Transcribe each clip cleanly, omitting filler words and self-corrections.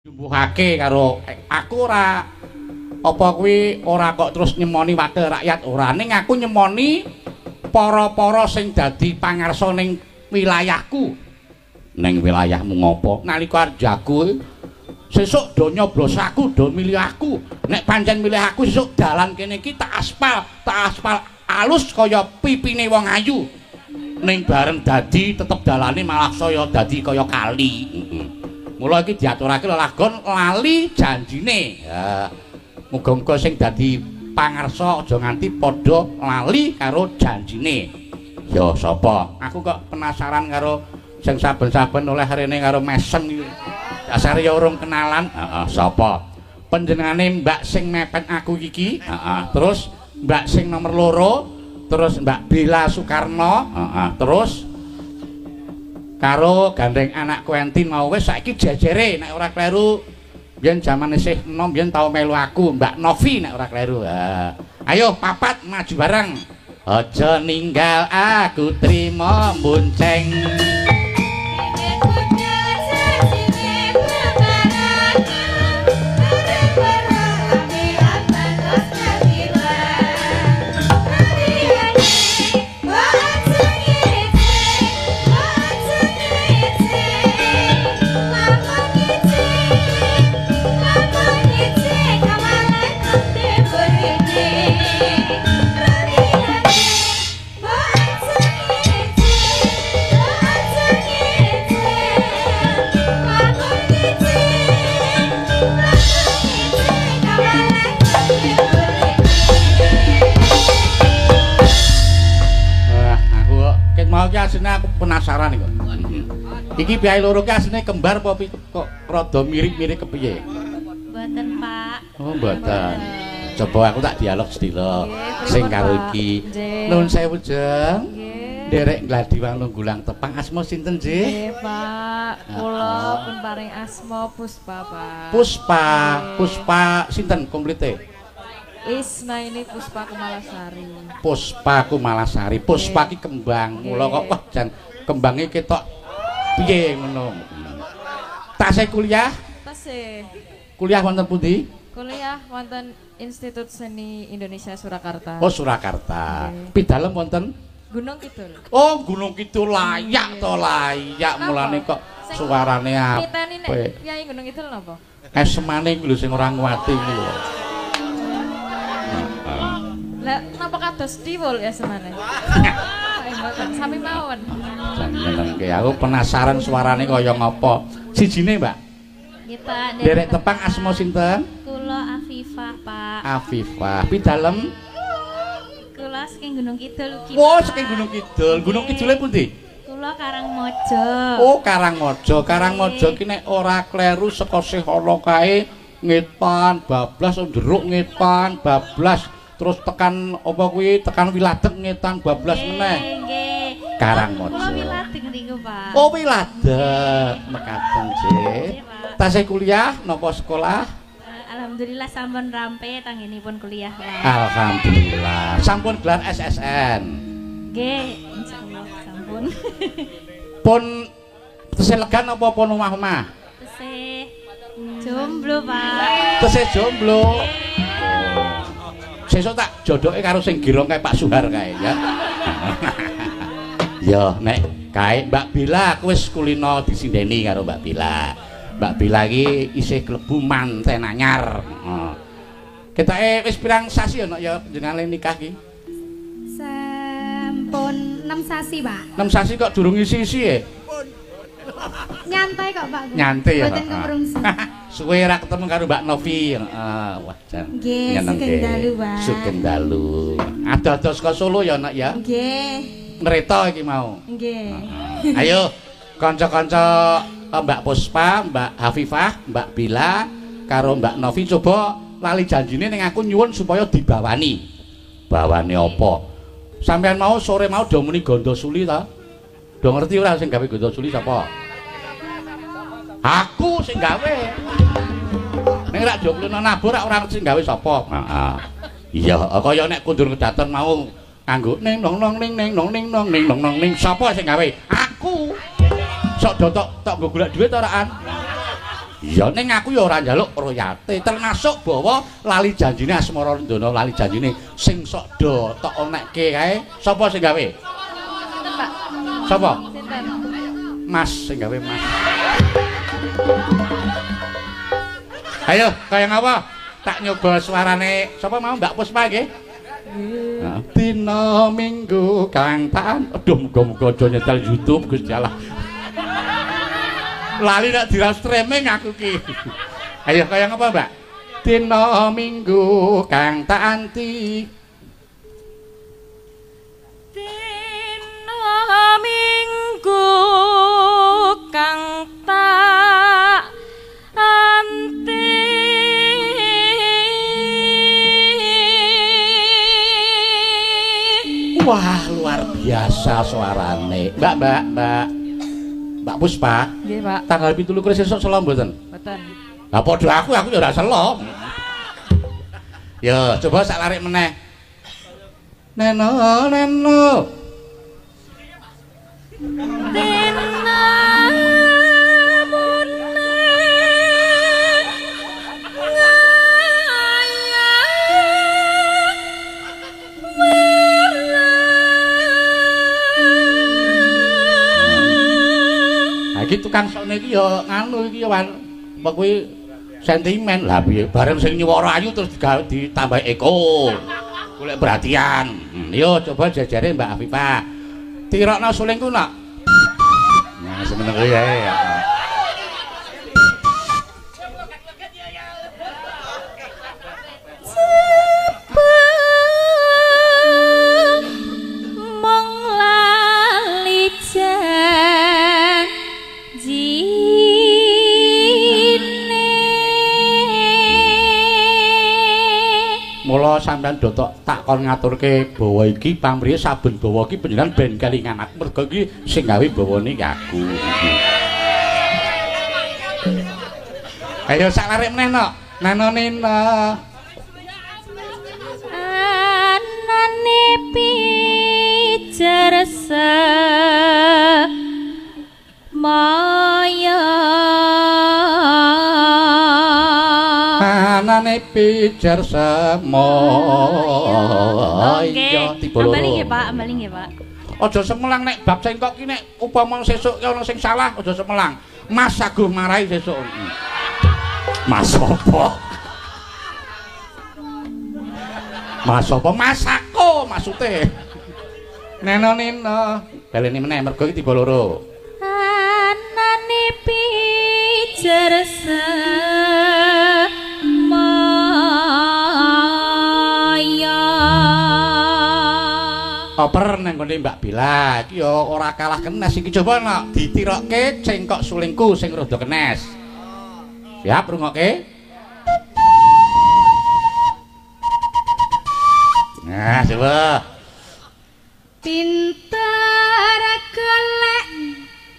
Jumbuhake karo aku ora apa kuwi ora kok terus nyemoni wakil rakyat ora, ning aku nyemoni para-para sing dadi pangarsa ning wilayahku. Ning wilayahmu ngopo? Nalika arep jago sesuk do nyoblos aku, do milih aku. Nek pancen milih aku sesuk dalan kene iki tak aspal alus kaya pipine wong ayu. Ning bareng dadi tetep dalane malah saya dadi kaya kali. Mula iki diaturake lelagon lali janjine. Ya, muga-muga sing dadi pangarsa aja nganti padha lali karo janjine. Ya sapa? Aku kok penasaran karo sing saben-saben oleh rene karo mesem iki. Dasare ya urung kenalan. Heeh, sapa? Panjenengane Mbak sing mepet aku iki. Heeh, terus Mbak sing nomor 2, terus Mbak Bella Soekarno, heeh, terus karo gandeng anakku Entin mau wis saiki jejere nek ora kleru biyen jaman isih enom biyen tau melu aku Mbak Novi nek ora kleru. Ha. Ayo papat maju bareng. Aja ninggal aku trimo bonceng. Asline aku penasaran kok. Iki piye loro ki asline kembar apa kok rada mirip-mirip kepiye? Mboten, Pak. Oh, mboten. Coba aku tak dialog sedhela sing karo iki. Nuwun sewu, Jeng. Nggih. Nderek Gladiwang Lunggulang tepang asma sinten, nggih? Nggih, Pak. Kula pun paring asma Puspa, Pak. Puspa. Puspa sinten komplite? Isnaini Puspa Kumalasari. Puspa Kumalasari. Puspa ki kembang. Mula kok wah jan kembange ketok piye ngono. Tasih kuliah? Tasih. Kuliah wonten pundi? Kuliah wonten Institut Seni Indonesia Surakarta. Oh, Surakarta. Pidalem wonten Gunung Kidul. Oh, Gunung Kidul layak to layak. Mulane kok suarane apik. Kyai Gunung Kidul napa? Esemane kuwi lho sing ora nguwati kuwi lho. Lah napa kados diwul ya semane? Mboten sami mawon. Nyenengke aku penasaran suarane kaya ngapa. Sijine, Mbak. Nggih, Pak. Nderek tepang asma sinten? Kula Afifah, Pak. Afifah. Pidalem? Kula saking Gunung Kidul ugi. Oh, saking Gunung Kidul. Gunung Kidule pundi? Kula Karangmojo. Oh, Karangmojo. Karangmojo ki nek ora kleru saka Sihana kae ngetan bablas jeruk ngetan bablas terus tekan apa kuwi tekan Wiladeg ngetan bablas meneh. Nggih. Karangmojo. Kula Wiladeg niku, Pak. Oh, Wiladeg. Mekaten, nggih. Tasih kuliah napa sekolah? Alhamdulillah sampun rampe tanggenipun kuliah, Pak. Alhamdulillah. Sampun gelar SSN. Nggih, insyaallah sampun. Pun tesih legan apa pun omah-omah? Tesih jomblo, Pak. Tesih jomblo. Sesuk tak jodoke karo sing girong kae Pak Suhar kae ya. Ya nek kae Mbak Bella aku wis kulino disindeni karo Mbak Bella. Mbak Bella iki isih klebu manten anyar. Heeh. Ketoke wis pirang sasi ya nek ya jenengane nikah iki? Sampun 6 sasi, Pak. 6 sasi kok durung isi-isi e? Nyantai kok, Pak. Nyantai ya. Mboten kemrungsung. Suwe ra ketemu karo Mbak Novi. Heeh, wah jan. Nggih, sugeng dalu, Pak. Sugeng dalu. Adoh-adoh saka Solo ya, Nak ya? Nggih. Ngreta iki mau. Nggih. Ayo kanca-kanca Mbak Puspa, Mbak Hafifah, Mbak Bella karo Mbak Novi coba lali janjine ning aku nyuwun supaya dibawani. Bawane apa? Sampeyan mau sore mau do muni Gondosuli ta? Do ngerti ora sing gawe Gondosuli sapa? Aku sing gawe. Ning rak do kulino nabur rak ora ngerti sing gawe sapa. Heeh. Iya, kaya nek kundur kedaton mau nganggo ning nong nong ning ning nong ning nong ning nong nong ning sapa sing gawe? Aku. Sok do tok nggo golek dhuwit ora an? Iya ning aku ya ora njaluk royalti, termasuk bahwa lali janjine Asmara Lendono, lali janjine sing sok do tok onekke kae sapa sing gawe? Sinten, Pak? Sapa? Sinten? Mas sing gawe Mas. Ayo, kaya ngapa? Tak nyoba suarane sapa mau Mbak Puspa nggih? Nggih. Dina Minggu kang tak aduh muga-muga aja nyetel YouTube Gusti Allah. Lali nek dira streaming aku ki. Ayo kaya ngapa, Mbak? Dina Minggu kang tak anti. Dina Minggu kang tak anti. Wah, luar biasa suarane. Mbak, Mbak, Mbak. Mbak Puspa. Nggih, Pak. Tanggal 27 sesuk selo mboten? Mboten. Lah padha aku ya ora selo. Ya, coba sak larik meneh. Neno, neno. Dina iki tukang sokne iki ya nganu iki ya wan apa kuwi sentimen. Lah piye bareng sing nyuwara ayu terus ditambah eko. Golek perhatian. Yo coba jajare Mbak Afifah. Tirokno sulingku nak. Nah, semeneng kuwi ae. Mong lali janjine. Mula sampean do tak kon ngaturke bawa iki pamrihe saben bawa iki panjenengan ben kelingan aku mergo iki sing gawe bawane iki aku. Ayo sak larik meneh nok. Nano nena. Anane pijer maya. Anane pijer semoyo tiba loro. Ambali nggih Pak, ambali nggih Pak. Aja semelang nek bab sengkok ki nek upama sesuk ana sing salah aja semelang. Mas Agung marahi sesuk. Mas apa? Mas apa? Mas aku maksude. Neno neno, baleni meneh mergo iki tiba loro. Anane pijer maya. Oper nang nggone Mbak Bella iki ya ora kalah kenes iki coba nok ditirokke cengkok sulingku sing rada kenes. Siap rungokke? Nah, coba. Pinter golek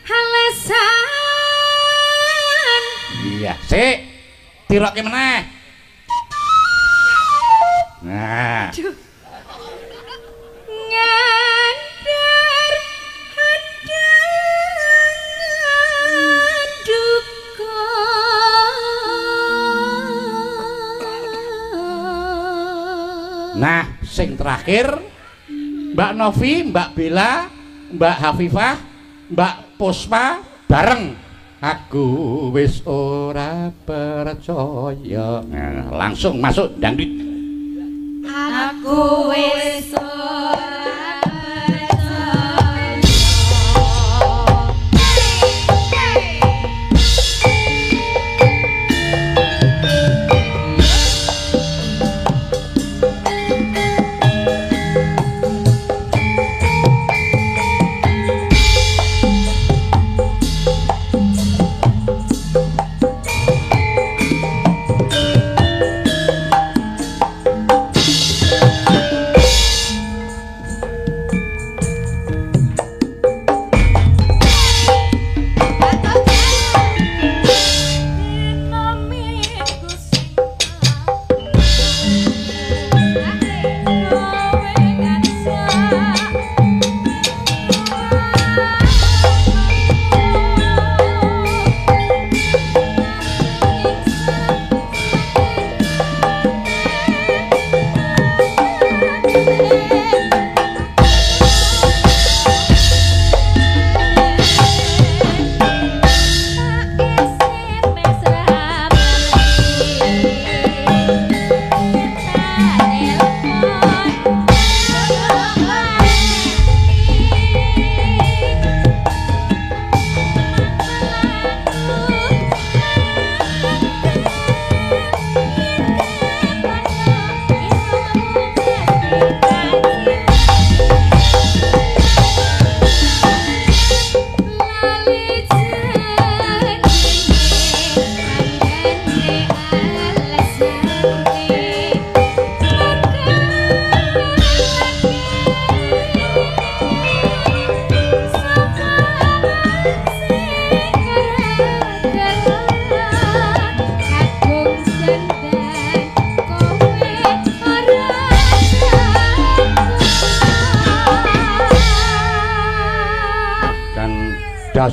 alasan. Iya, sik. Tirokke meneh. Nah. Ngandar andar duka. Nah, sing terakhir Mbak Novi, Mbak Bella, Mbak Hafifah, Mbak Puspa bareng. Aku wis ora percaya. Nah, langsung masuk dangdut. Aku wis ora percaya.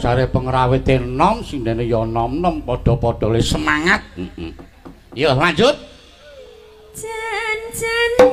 Dasare pengrawite enom, sindene ya nom-nom padha-padha le semangat. Heeh. Yo lanjut. Jan-jane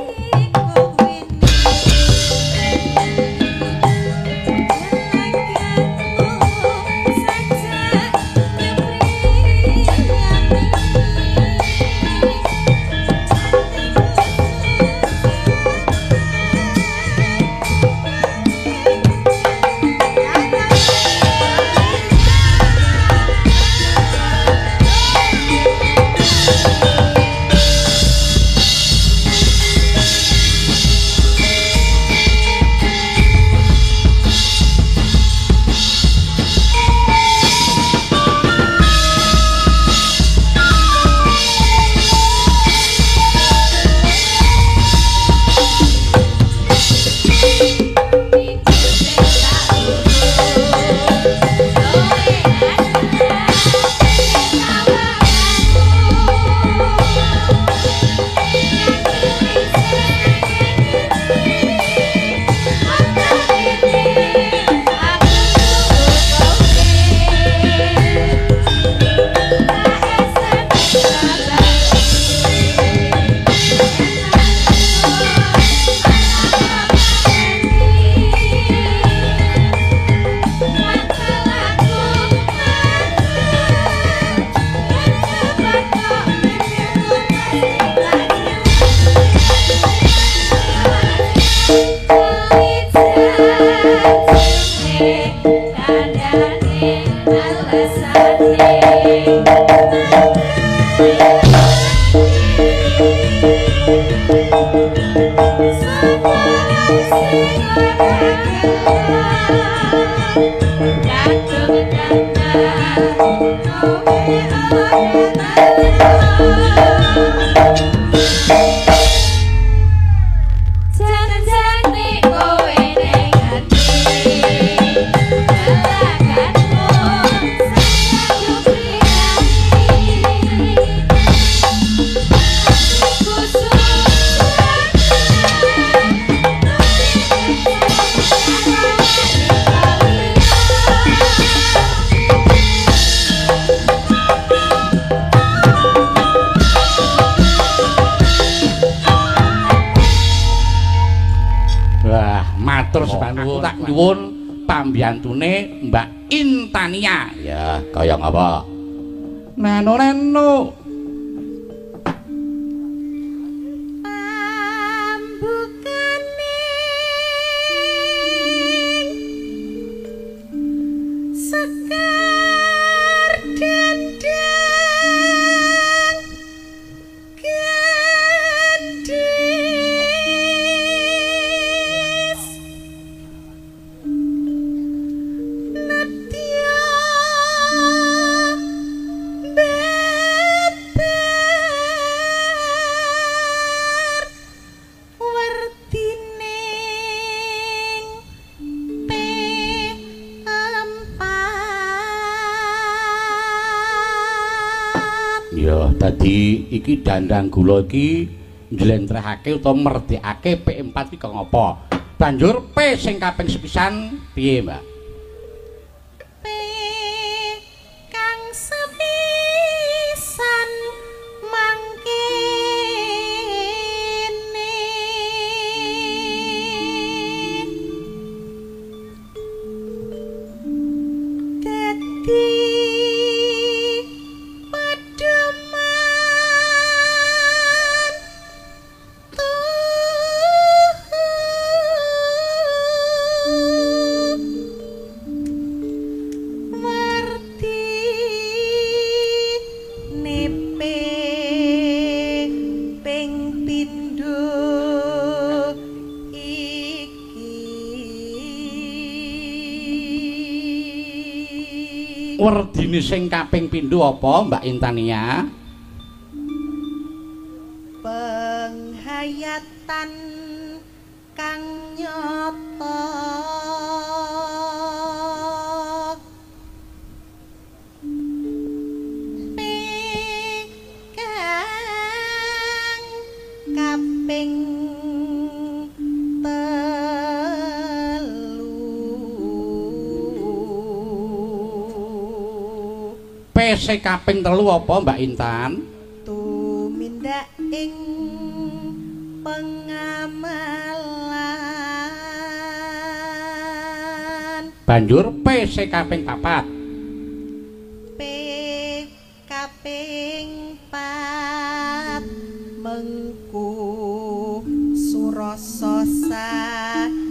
kowe Nyuwun pambiyantune Mbak Intania. Ya, kaya ngapa? Nano reno. Pambukane sekar dandang gendis nedya beber werdining P4. Ya, dadi iki dandang gula iki njlentrehake utawa merdekake P4 iki kok ngapa? Banjur P sing kaping sepisan piye, Mbak? P kang sepisan mangkene dadi pedoman tuhu werdine P ping pindho iki. Werdine sing kaping pindho apa, Mbak Intania? Penghayatan kang nyata P kang kaping telu. P sing kaping 3 apa Mbak Intan? Tumindak ing pengamalan. Banjur P sing kaping 4. P kaping 4 mengku surasa sayekti.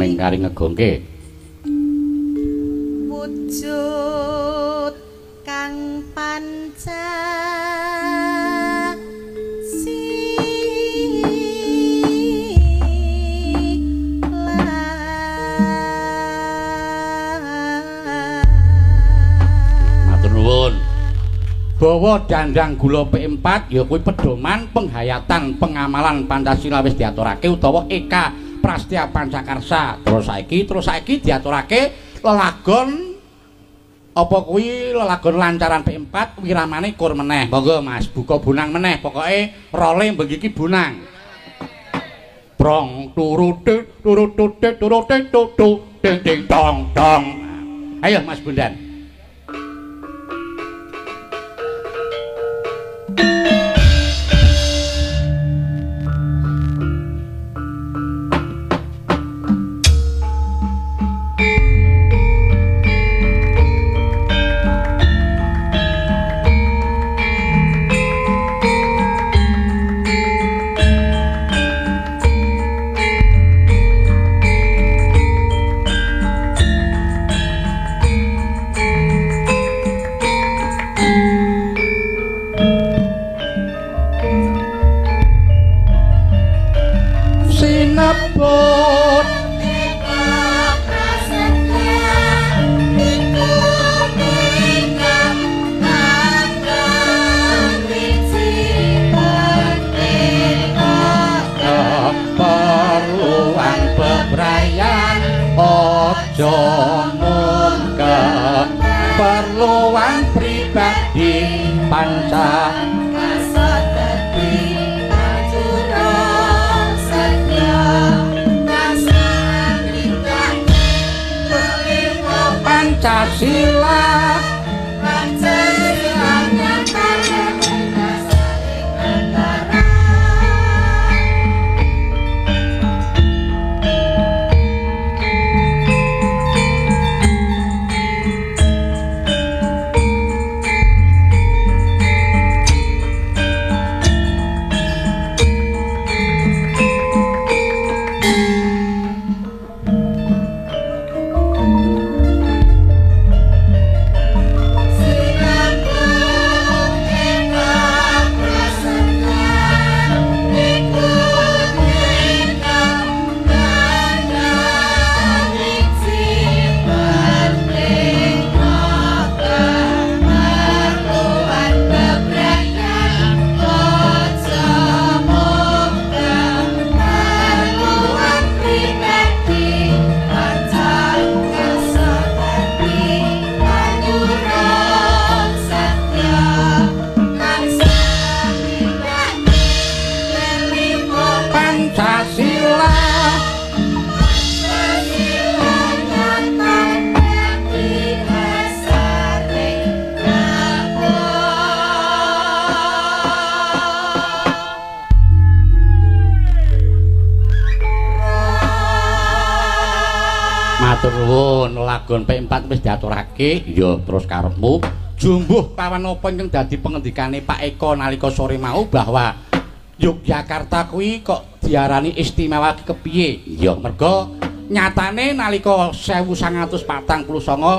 Mengkari ngegongke wujud kang panca Matur nuwun. Bawa dandang gula P4 ya kuwi pedoman penghayatan pengamalan Pancasila wis diaturake utawa Eka Prastya Pancakarsa. Terus saiki diaturake lelagon apa kuwi lelagon lancaran P4 wiramane kur meneh. Monggo Mas, buka bonang meneh. Pokoke role bengi iki bonang. Brong turute turute turute tutu ding ding dong dong. Ayo Mas Bondan. Sinebut keperluan bebrayan aja mung keperluan pribadi panca Pancasila. Pancasila. Matur nuwun, lagon P4 wis diaturake, ya terus karepmu jumbuh kawan apa ingkang dadi pengendikane Pak Eko nalika sore mau bahwa Yogyakarta kuwi kok diarani istimewa kepiye? Ya mergo nyatane nalika 1949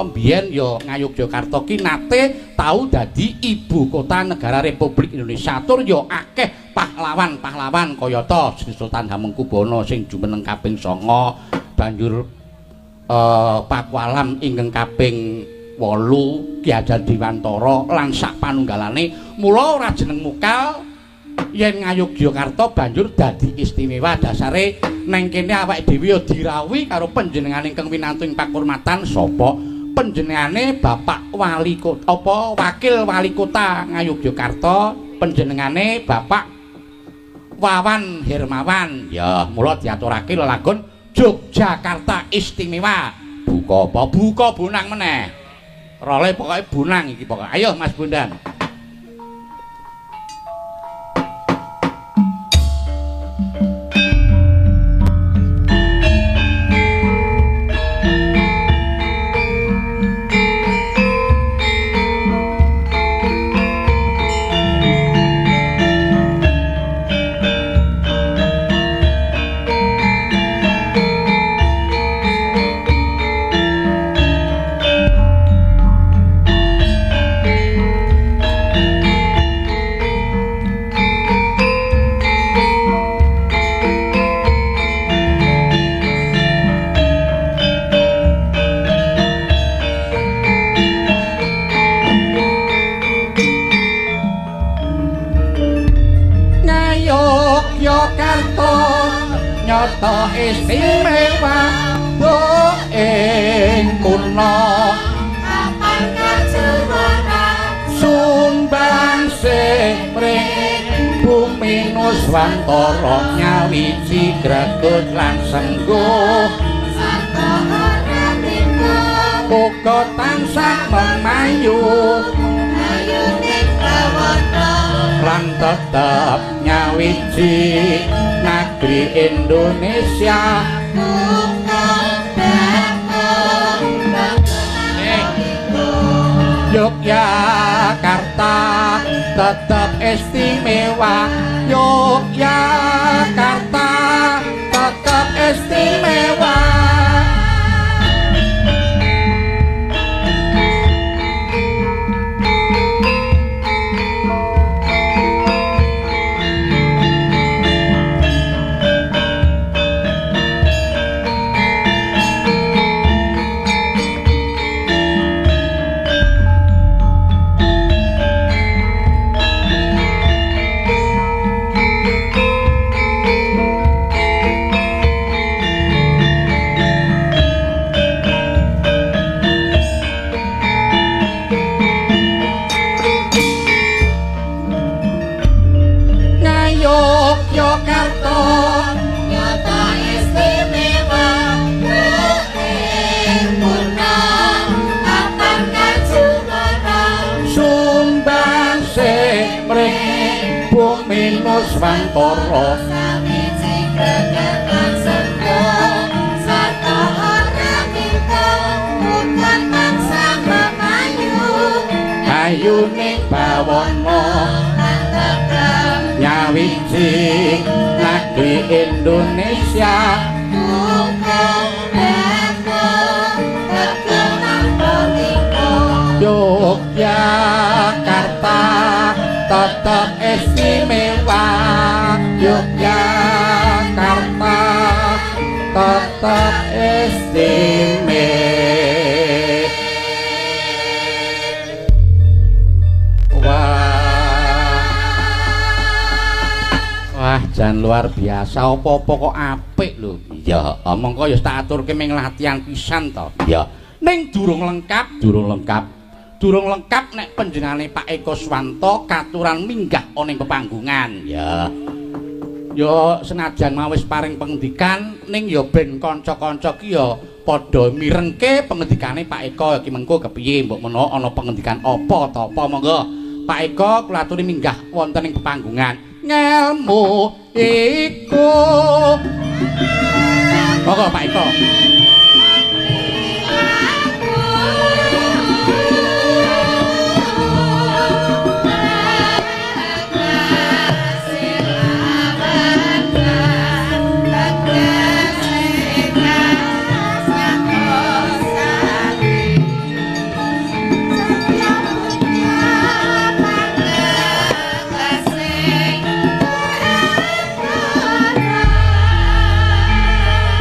mbiyen ya Ngayogyakarta ki nate tau dadi ibu kota negara Republik Indonesia. Tur ya akeh pahlawan-pahlawan kayata Sri Sultan Hamengkubuwana sing jumeneng kaping 9, banjur Pakualam ingkang kaping 8, Ki Hajar Dewantara lan sak panunggalane. Mula ora jeneng mukal yen Ngayogyakarta banjur dadi istimewa. Dasare neng kene awake dhewe ya dirawuhi karo panjenengane ingkang winantu ing pakurmatan sapa panjenengane Bapak Wali Kota apa Wakil Wali Kota Ngayogyakarta, panjenengane Bapak Wawan Hermawan. Ya mula diaturake lelagon Yogyakarta Istimewa. Buka apa? Buka bonang meneh. Role pokoke bonang iki pokoke. Ayo Mas Bondan. Nyata istimewa ing kuna papan kajuwara sumbang sing bumi nuswantara nyawiji gregut lan sengguh sarta ora minggu uga tansah memayu ayuning bawana lan tetep nyawiji negeri Indonesia. Yogyakarta tetep istimewa, Yogyakarta tetep istimewa. Yogyakarta nyata istimewa ing kuna papan kajuwara sumbang sing mring bumi nuswantara sawiji greget lan sengguh sarta ora minta uga tansah memayu ayuning bawana nyawiji negeri Indonesia. Yogyakarta tetep istimewa, Yogyakarta tetep istimewa. Wah, jan luar biasa, apa-apa kok apik lho. Iya, mongko ya tak aturke ming latihan pisan to. Iya. Ning durung lengkap, durung lengkap. Durung lengkap nek panjenengane Pak Eko Swanto katuran minggah ana ing pepanggungan. Ya. Ya senajan mau wis paring pengendikan ning ya ben kanca-kanca ki ya padha mirengke pengendikane Pak Eko iki mengko kepiye mbok menawa ana pengendikan apa ta apa monggo. Pak Eko kula aturi minggah wonten ing pepanggungan. Ngelmu iku. Monggo Pak Eko.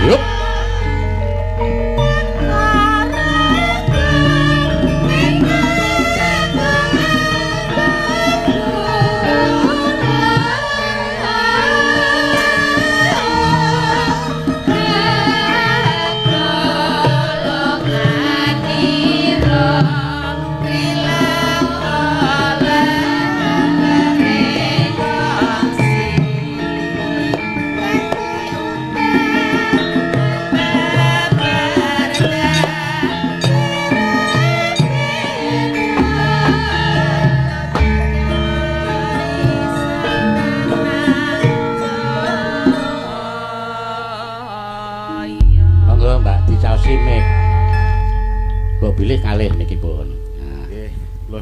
Yup.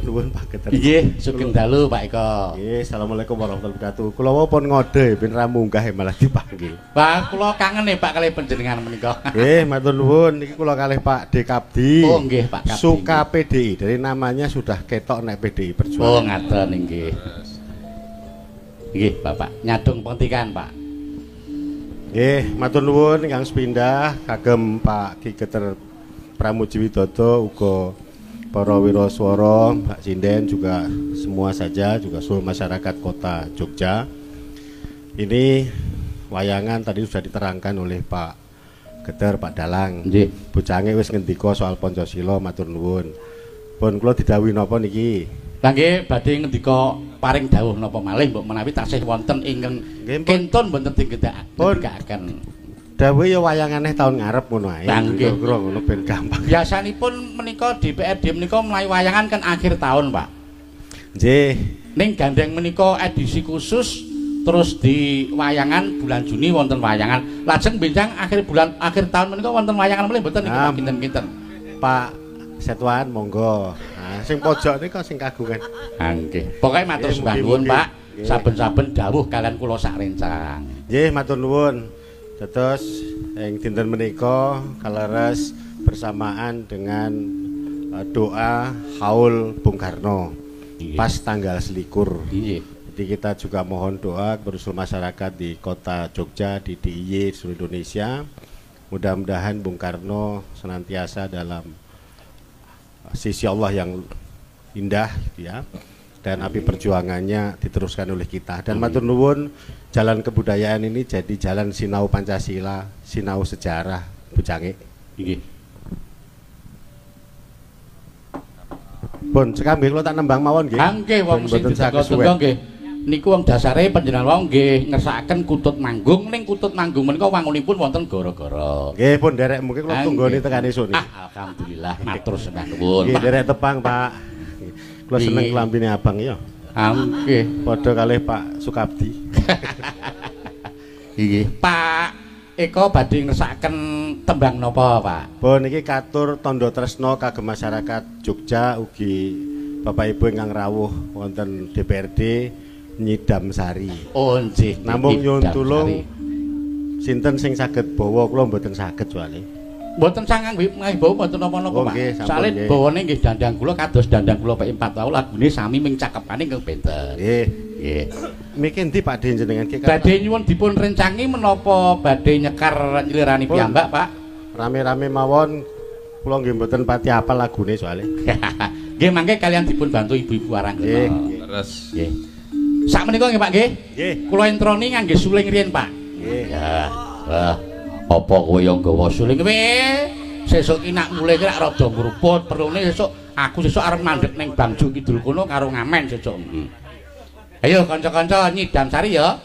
nuwun Pak Geter. Nggih, sugeng dalu Pak Eko. Nggih, assalamualaikum warahmatullahi wabarakatuh. Kula wau pun ngode ben ra munggah malah dipanggil. Pak, kula kangen Pak kalih panjenengan menika. Nggih, matur nuwun. Niki kula kalih Pak D Kabdi. Oh nggih, Pak Kabdi. Suka PDI. Dari namanya sudah ketok nek PDI Perjuangan. Oh, ngaten nggih. Nggih, Bapak. Nyadong pengetikan, Pak. Nggih, matur nuwun ingkang sepindah kagem Pak Ki Geter Pramuji Widodo uga para wiraswara, Mbak Sinden juga semua saja, juga seluruh masyarakat kota Jogja. Ini wayangan tadi sudah diterangkan oleh Pak Geter, Pak Dalang. Nggih. Bocange wis ngendika soal Pancasila, matur nuwun. Pun kula didhawuhi napa niki? Lah nggih badhe ngendika paring dawuh napa malih mbok menawi tasih wonten ingkang kentun mboten dingendikaken. Dawuh ya wayangane taun ngarep ngono ae. Kira-kira ngono ben gampang. Biasanipun menika DPRD menika mlayu wayangan kan akhir tahun, Pak. Nggih. Ning gandeng menika edisi khusus terus di wayangan bulan Juni wonten wayangan. Lajeng benjang akhir bulan akhir tahun menika wonten wayangan malih mboten niki kinten-kinten. Pak Setwan monggo. Nah, sing pojok nika sing kagungan. Ha nggih. Pokoke matur sembah nuwun, Pak. Saben-saben dawuh kalian kula sak rencang. Nggih, matur nuwun. Terus ing dinten menika kaleres bersamaan dengan doa haul Bung Karno pas tanggal 21. Nggih. Jadi kita juga mohon doa kepada seluruh masyarakat di kota Jogja, di DIY, seluruh Indonesia. Mudah-mudahan Bung Karno senantiasa dalam sisi Allah yang indah ya, dan api perjuangannya diteruskan oleh kita. Dan matur nuwun, jalan kebudayaan ini jadi jalan sinau Pancasila, sinau sejarah Bujange. Nggih. Pun sekam nggih kula tak nembang mawon nggih. Nggih wong sing ditenggo nggih. Niku wong dasare panjenengan wau nggih ngersakaken kutut manggung, ning kutut manggung menika wangunipun wonten gara-gara. Nggih pun derek mungkin kula tunggone tekan esuk niki. Ah, alhamdulillah matur sembah nuwun. Nggih derek tepang, Pak. Kula seneng klambine abang ya. Ah nggih. Padha kalih Pak Sukabdi. Nggih. Pak Eko badhe ngersakaken tembang napa, Pak? Pun niki katur tandha tresna kagem masyarakat Jogja ugi Bapak Ibu ingkang rawuh wonten DPRD Nyidam Sari. Oh nggih. Namung nyuwun tulung sinten sing saged bawa, kula mboten saged soalé. Mboten sangang nggih bawa mboten napa-napa, Pak. Soale bawane nggih dandang kula kados dandang kula P4 wau lagune sami ming cakepane ingkang benten. Nggih. Nggih. Miki endi Pak De jenengan ki? Badhe nyuwun dipun rencangi menapa badhe nyekar nyelirani piyambak, Pak? Rame-rame mawon kula nggih mboten pati apal lagune soalé. Nggih mangke kalian dipun bantu ibu-ibu aranggena. Nggih. Leres. Nggih. Sak menika nggih Pak nggih. Nggih. Kula introni ngangge suling riyen, Pak. Nggih. Ya. Wah, apa kowe yo nggawa suling kowe? Sesuk ki nak mulih ki rak rada ngruput, perlune sesuk aku sesuk arep mandhek ning Bangjo Kidul kono karo ngamen sesuk. Ayo kanca-kanca nyidam sari ya.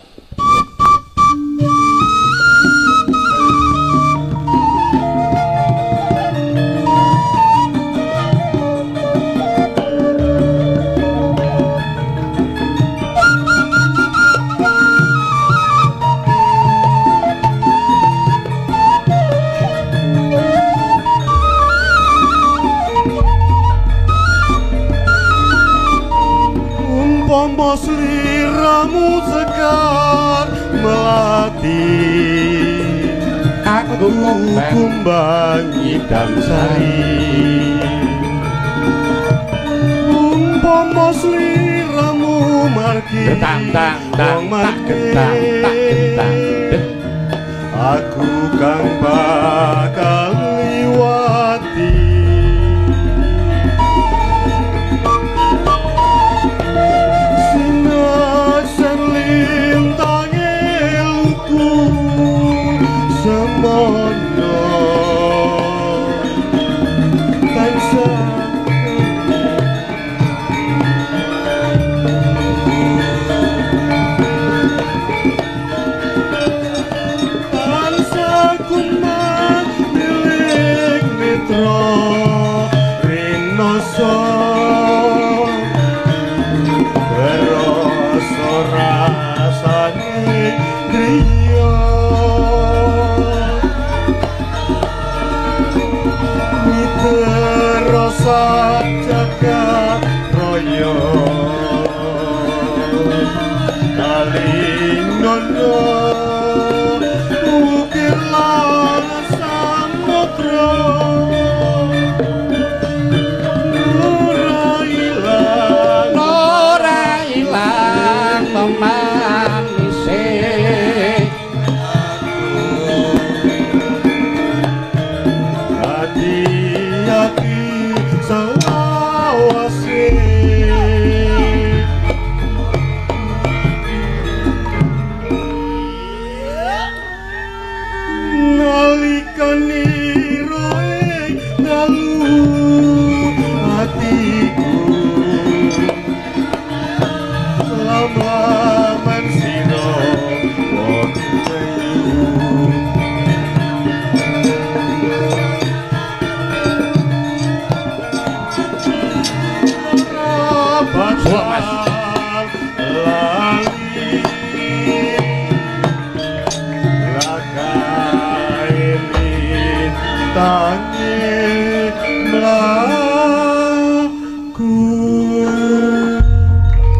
Umpama sliramu sekar melati, aku kumbang nyidam sari. Umpama sliramu margi tang tang tang tak gentang tak gentang, aku kang bakal liwati. Semono tansah tansah kumandang. Suwuk, Mas. Lali lakae lintange mlaku.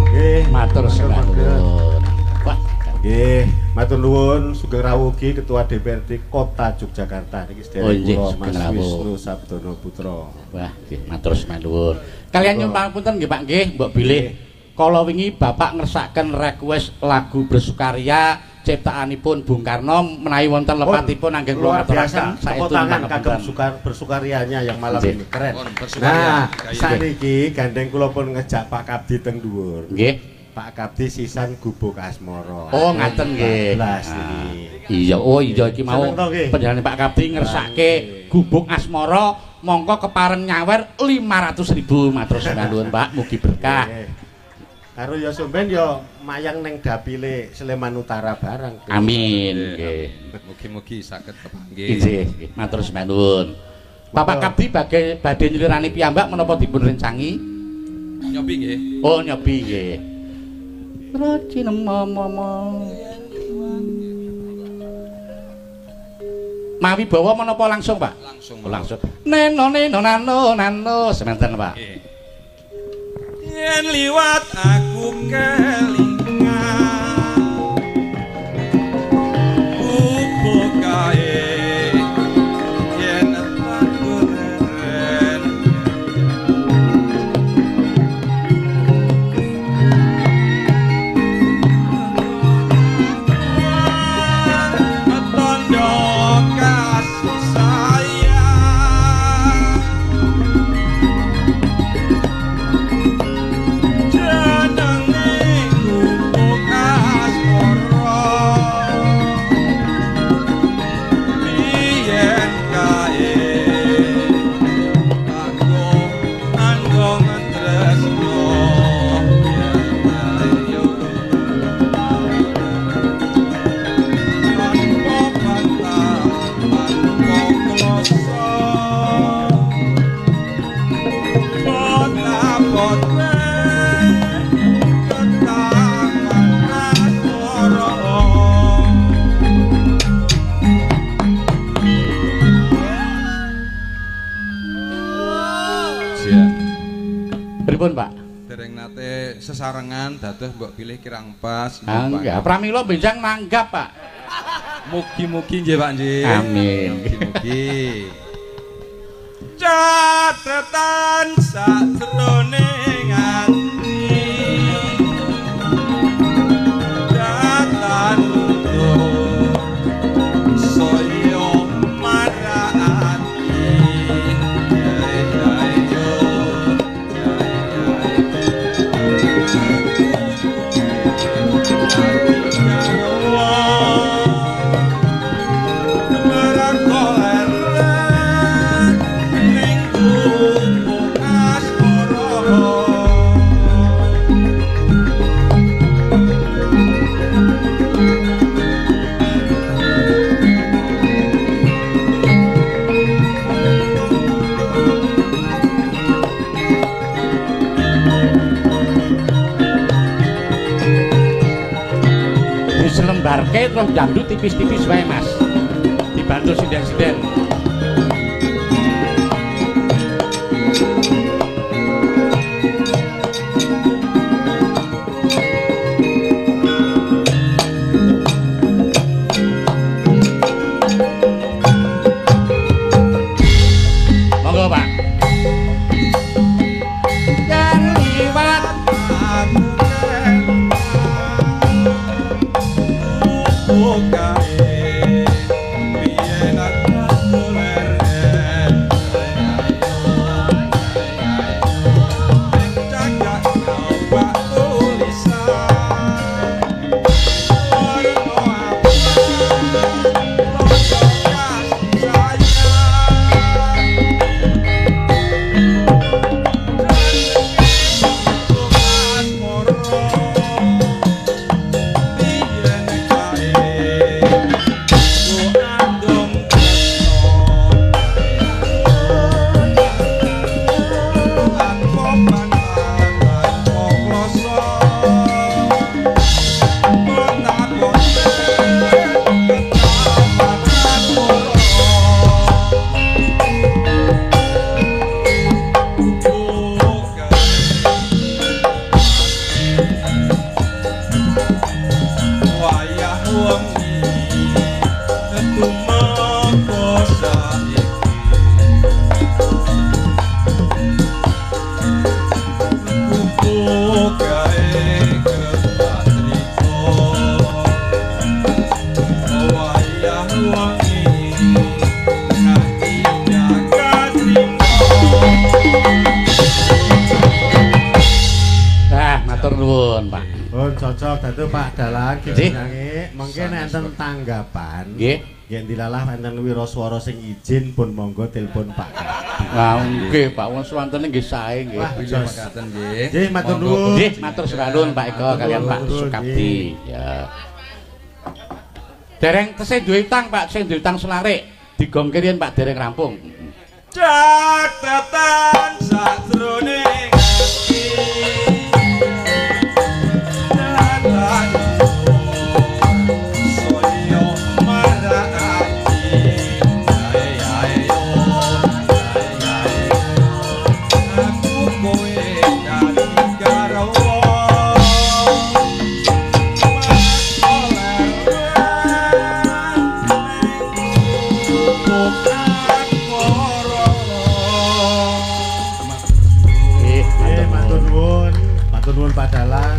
Nggih, Matur sembah nuwun. Wah, nggih, matur nuwun sugeng rawuh ugi Ketua DPRD Kota Yogyakarta niki Oh, sedherek nggih, kula sugeng Mas rawuh. Wisnu Sabdono Putra. Wah, nggih, matur sembah nuwun. Kalian nyuwun pangapunten nggih Pak nggih, mbok bilih kala wingi Bapak ngersakaken request lagu bersukaria ciptaanipun Bung Karno menawi wonten lepatipun anggen kula Luar biasa. ngaturaken Tepuk saestu tangan kagem pangapunten. Sukar bersukarianya yang malam Nggih. ini keren. Pun bersukaria. Nah, Gaya. saniki gandeng kula pun ngejak Pak Kabdi teng dhuwur. Nggih. Pak Kabdi sisan gubuk asmara. Oh, ngaten nggih. 14 niki. Iya, oh iya iki mau Seneng to nggih? panjenengan Pak Kabdi ngersake gubuk asmara mongko kepareng nyawer 500.000 matur sembah nuwun Pak, mugi berkah. Nggih. Karo ya sampean ya mayang neng dapile Sleman Utara barang. Amin nggih. Mugi-mugi saged kepanggih. Nggih, nggih, matur sembah nuwun. Bapak Kabdi badhe badhe nyelirani piyambak menapa dipun rencangi? Nyobi nggih. Oh, nyobi nggih. Rajin mama. Mawi bawa menapa langsung, Pak? Langsung. Oh, langsung. Neno neno nano nano semanten, Pak. Nggih. Yen liwat aku kelingan gubuk kae yen tanduren tondo kasih sayang jenenge gubuk asmara biyen kae kanggo nanggung tresno ayo tanpa bantah tanpa kloso Pripun, Pak? Dereng nate sesarengan dados mbok pilih kirang pas. Ah, enggak, pramila benjang nanggap, Pak. Mugi-mugi nggih Pak nggih. Amin. Mugi-mugi. Catetan sajroning ati. Datan mundur saya marati. Ayo Diselembarke terus dangdut tipis-tipis wae, Mas. Dibantu sinden-sinden. Monggo, Pak. Yen liwat Asmara. Matur nuwun, Pak. Pun cocok dados Pak Dalang jenenge mengke nek enten tanggapan. Nggih. Yen dilalah enten wiraswara sing izin pun monggo telepon Pak Kapdi. Lah nggih Pak, wong suwantene nggih sae nggih. Wah, makaten nggih. Nggih, matur nuwun. Nggih, matur nuwun Pak Eko kalian Pak Sukabdi. Ya. Dereng tesih duwe utang Pak, sing duwe utang selarik digongke riyen Pak dereng rampung. Catetan sajroning ati.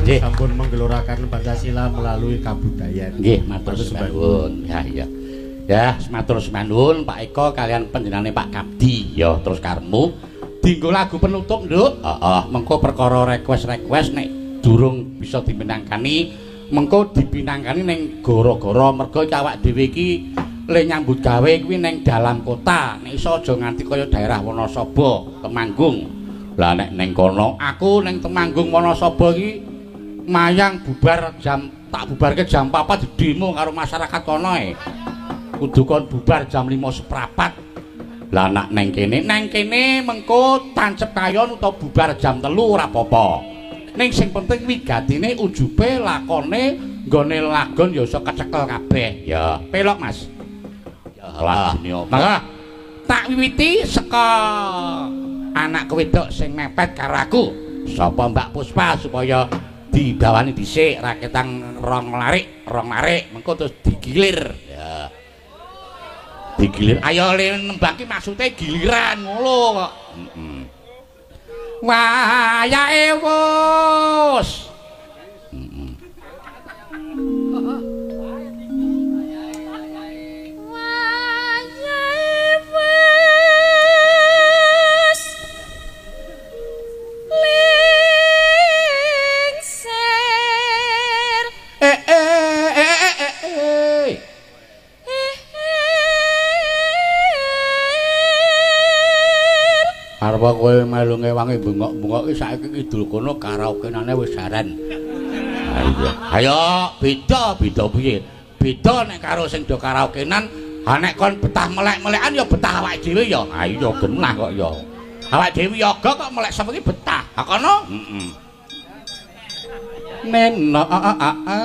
Sampun menggelorakan Pancasila melalui kabudayan. Nggih, matur suwun. Ya iya. Ya, matur suwun Pak Eko kalian panjenengane Pak Kapdi. Ya, terus karmu dienggo lagu penutup, Nduk. Heeh, mengko perkara request-request nek durung bisa dipinangkani, mengko dipinangkani ning gara-gara mergo iki awak dhewe iki le nyambut gawe kuwi ning dalam kota. Nek iso aja nganti kaya daerah Wonosobo, Temanggung. Lah nek ning kono, aku ning Temanggung Wonosobo iki mayang bubar jam tak bubarke jam 4 didemo karo masyarakat kono e. Kudu kon bubar jam 5.15. Lah nak neng kene mengko tancep kayon utawa bubar jam 3 ora apa-apa. Ning sing penting wigatine ujube lakone nggone lagon ya iso kecekel kabeh. Ya, pelok Mas. Ya lagune apa? Maka tak wiwiti saka anak wedok sing mepet karo aku. Sapa Mbak Puspa supaya dibawani dhisik raketang rong larik mengko terus digilir ya. Digilir ayo le nembang ki maksude giliran ngono kok. Heeh. Wayahe wis. Heeh. Wayahe wis. Arep kowe melu ngewangi bengok-bengok iki saiki kidul kono karaokenane wis jaran. Ayo, ayo beda beda piye? Beda nek karo sing do karaokenan, ha nek kon betah melek-melekan ya betah awake dhewe ya. Ha iya genah kok ya. Awake dhewe yoga kok melek sewengi betah. Ha kono? Heeh. Neno a a a.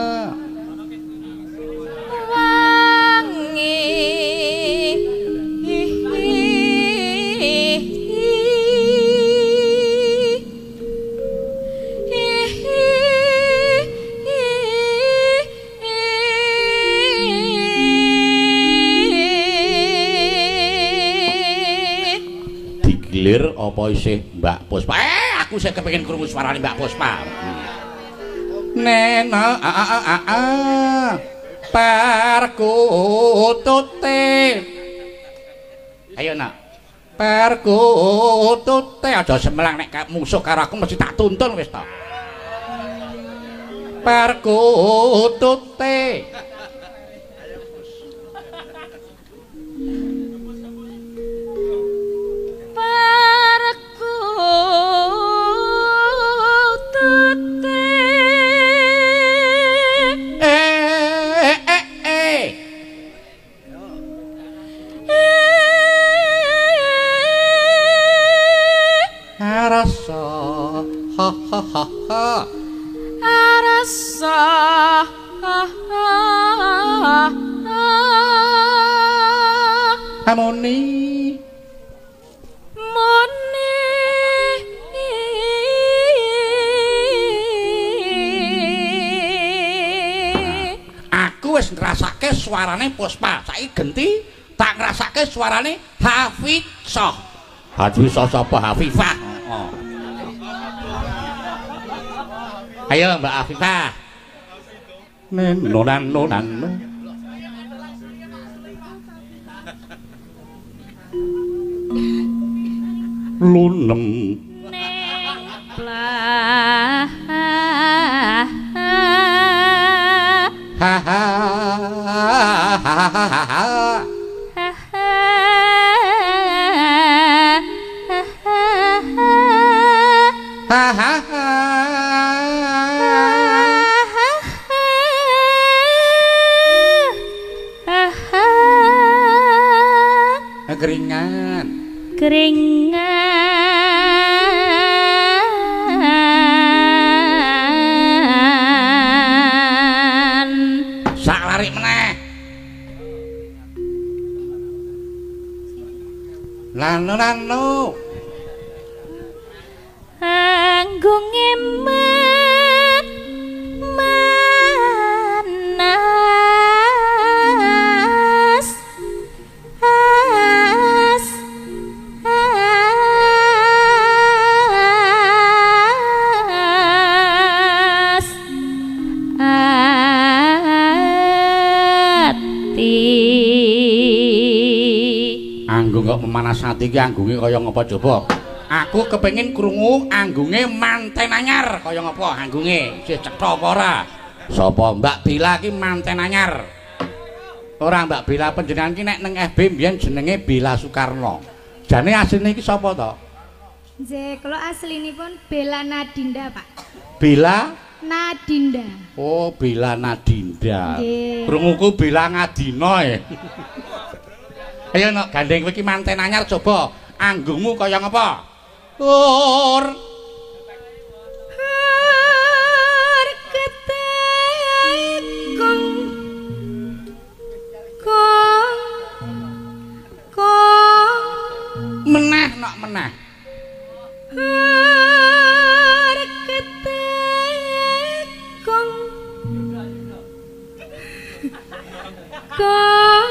Wangi. Digilir apa isih Mbak Puspa? Aku isih kepengin krungu suarane Mbak Puspa. Nena a a a a perkutute. Ayo nak. Perkutute aja semelang nek musuh karo aku mesti tak tuntun wis ta. Perkutute. Muni muni aku wis ngrasake suarane Puspa, saiki genti tak ngrasake suarane Hafizah. Hafizah sapa? Hafifah. Heeh. Ayo Mbak Afifah. Neno nano nano. Lunem ning plastik. Keringan. Keringan. Sak larik meneh. Lano lano. Anggunge manas as as ati. Anggung kok memanas ati iki anggunge kaya ngapa coba? Aku kepengin krungu anggunge manten anyar kaya ngapa anggunge? Isih cetha apa ora? Sapa Mbak Bila iki manten anyar? Ora Mbak Bila panjenengan iki nek nang FB mbiyen jenenge Bila Soekarno. Jane asline iki sapa to? Nggih, kula aslinipun Bella Nadinda, Pak. Bella Nadinda. Oh, Bella Nadinda. Nggih. Krunguku Bella Ngadina e. Ayo nok gandeng kowe iki manten anyar coba anggungmu kaya ngapa? Tur. Hur ketekung kong kong Meneh nok meneh. Hur ketekung kong kong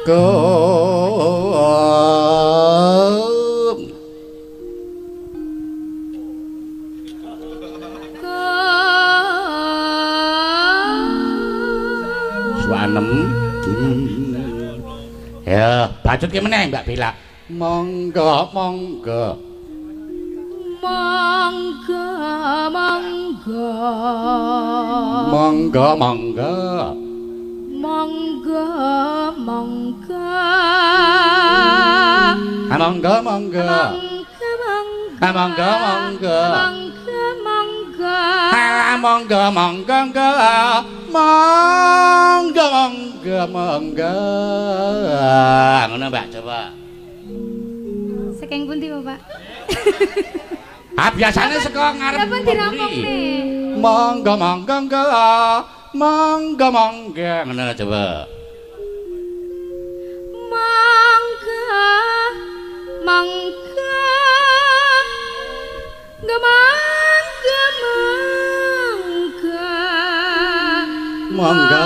Kong. Kong. Suanem. Ya, bacutke meneh Mbak Bella. Monggo, monggo. Monggo, monggo. Monggo, monggo. Monggo, monggo. Ah, monggo, monggo. Monggo, monggo. Ah, monggo, monggo. Monggo, monggo. Ah, monggo, monggo, monggo. Monggo, monggo, monggo. Ngono Mbak coba. Saking pundi, Bapak? Ah, biasane saka ngarep. Sampun dirampungne. Monggo, monggo, monggo. Monggo, monggo. Ngono coba. Monggo, monggo. Monggo, monggo, monggo. Monggo.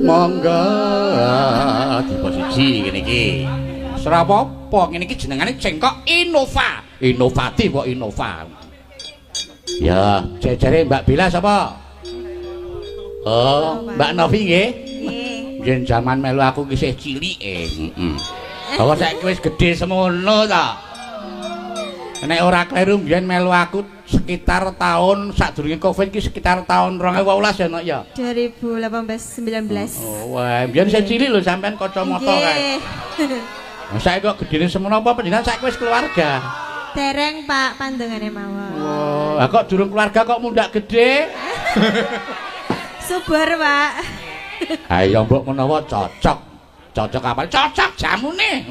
Monggo. Di posisi ngene iki. Ora apa-apa, ngene iki jenengane cengkok Innova. Inovatif kok Innova. Ya, jejere Mbak Bella sapa? Oh, Mbak Novi nggih. Nggih. Yen jaman melu aku ki isih cilike. Heeh. Apa saiki wis gedhe semono ta? Nek ora kleru mbiyen melu aku sekitar tahun sadurunge Covid ki sekitar tahun 2018 ya, Nok ya. 2018 19. Oh, wah, mbiyen isih cilik lho sampean kacamata kae. Nggih. Lah saiki kok gedene semono apa panjenengan saiki wis keluarga? Dereng Pak pandengane mawon. Wah, kok durung keluarga kok mundak gede? Subur, Pak. Ayo mbok menawa cocok. Cocok apa? Cocok jamune.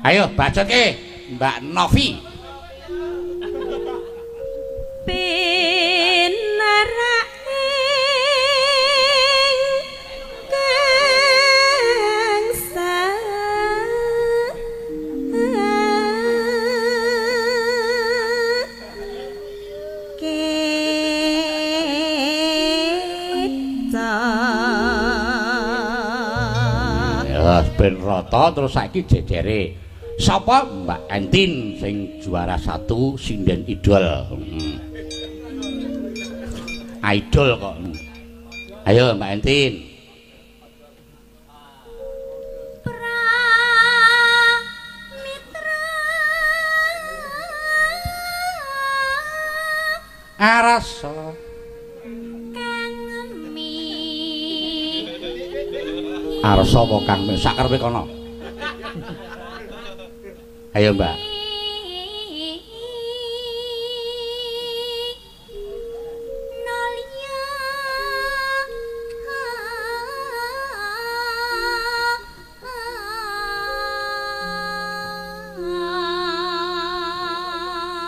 Ayo bacotke Mbak Novi. Pinarak ing kangsa kita. Ya ben rata terus saiki jejere. Sapa Mbak Entin sing juara 1 sinden idol. Idol kok. Ayo Mbak Entin. Pramitra Arasa kang mi. Arsa apa kang mi? Sak karepe kono. Ayo, Mbak.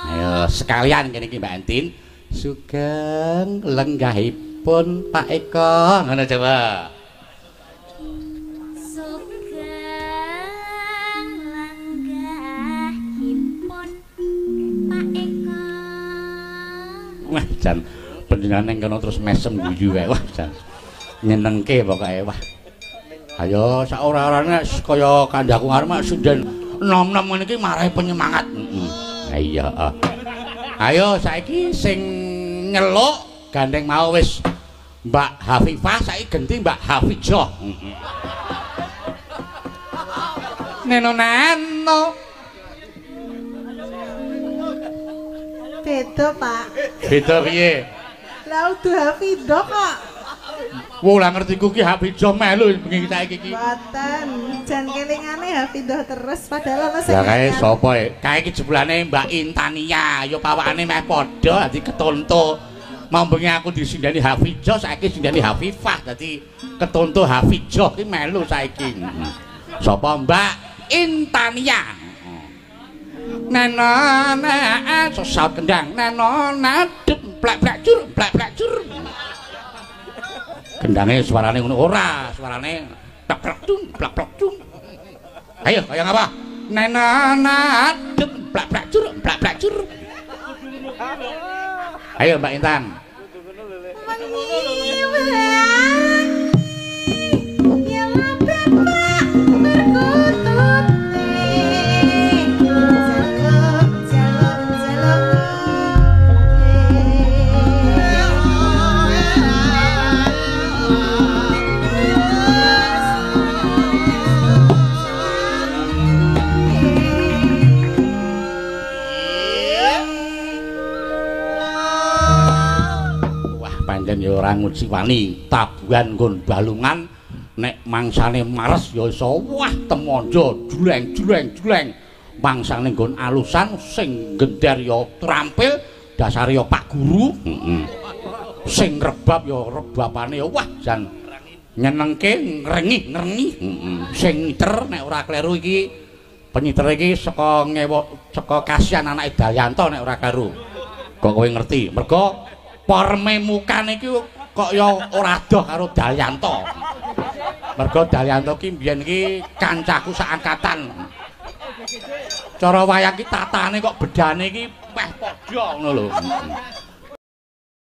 Ayo sekalian kene iki Mbak Entin. Sugeng lenggahipun Pak Eko. Ngono coba. Sugeng lenggahipun Pak Eko. Wah, jan panjenengane kono terus mesem guyu kae. Wah, jan nyenengke pokoke. Wah. Ayo sak ora-orane kaya kandhaku arep sinden nom-nom ngene iki marai penyemangat. Heeh. Iya, heeh. Ayo saiki sing nyeluk gandeng mau wis Mbak Hafifah, saiki genti Mbak Hafijah. Heeh. Neno neno. Beda, Pak. Beda piye? Lah udu Hafidah kok. Wah, lah ngertiku ki Hafijah melu bengi saiki iki. Mboten, jan kelingane Hafidah terus padahal ana sing. Lah kae sapa e? Kae iki jebulane Mbak Intania, ya pawakane meh padha dadi ketonto. Mau bengi aku disindani Hafijah, saiki sindani Hafifah, dadi ketonto Hafijah ki melu saiki. Sapa Mbak Intania? Neno na saut kendang, neno nadep plek-plek cur, plek-plek cur. Kendange suarane ngono ora, suarane plek-plek cung, plek-plek cung. Ayo, kaya ngapa? Neno nadep plek-plek cur, plek-plek cur. Ayo Mbak Intan. Ya bapak berkutut. Ya ora nguciwani tabuhan nggon balungan nek mangsane mares ya iso wah temonjo jleng jleng jleng mangsane nggon alusan sing gender ya terampil dasare ya Pak Guru. Heeh. Sing rebab ya rebabane ya wah jan nyenengke ngrengih ngrengih. Heeh. Sing ngiter nek ora kleru iki penyiter iki saka ngewo saka kasihan anake Dayanto nek ora kleru. Kok kowe ngerti? Mergo porme mukane iki kok ya ora adoh karo Dalyanto. Mergo Dalyanto ki mbiyen iki kancaku sak angkatan. Cara wayang ki tatane kok bedane iki meh padha ngono lho.